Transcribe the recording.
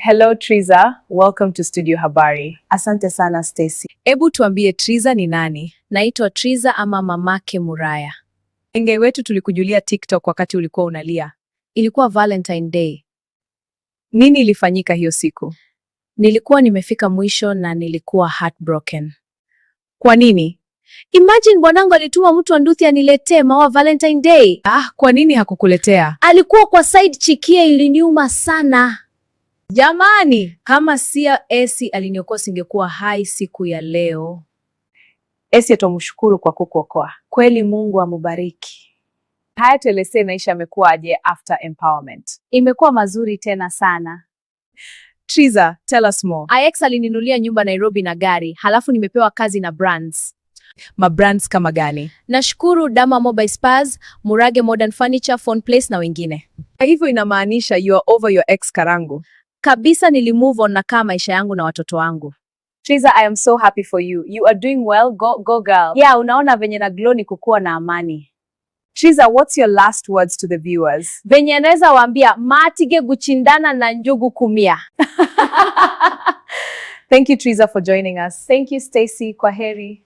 Hello Triza, welcome to Studio Habari. Asante sana, Stacy. Ebu tuambie, Triza ni nani? Naitwa Triza ama Mamake Muraya. Wengi wetu tulikujulia TikTok wakati ulikuwa unalia. Ilikuwa Valentine Day. Nini ilifanyika hiyo siku? Nilikuwa nimefika mwisho na nilikuwa heartbroken. Kwa nini? Imagine bwanangu alituma mtu wa nduthi aniletee maua Valentine Day. Ah, kwa nini hakukuletea? Alikuwa kwa side chick. Iliniuma sana. Jamani, Kama sia Esi aliniokoa, singekuwa hai siku ya leo. Esi tumshukuru kwa kukuokoa. Kweli Mungu amubariki. Haya, tuelezee maisha yamekuwaje after empowerment. Imekuwa mazuri tena sana. Triza, tell us more. Ex alininunulia nyumba Nairobi na gari, halafu nimepewa kazi na brands. Mabrands kama gani? Nashukuru Dama Mobile Spas, Murage Modern Furniture, Phone Place na wengine. Kwa hivyo inamaanisha you are over your ex Karangu. Kabisa, nilimove on na kaa maisha yangu na watoto wangu. Triza, I am so happy for you. You are doing well. Go, go girl. Yeah, unaona venye na glow ni kukuwa na amani. Triza, what's your last words to the viewers? Venye anaweza waambia matige guchindana na njugu kumia. Thank you, Triza, for joining us. Thank you, Stacy. Kwa heri.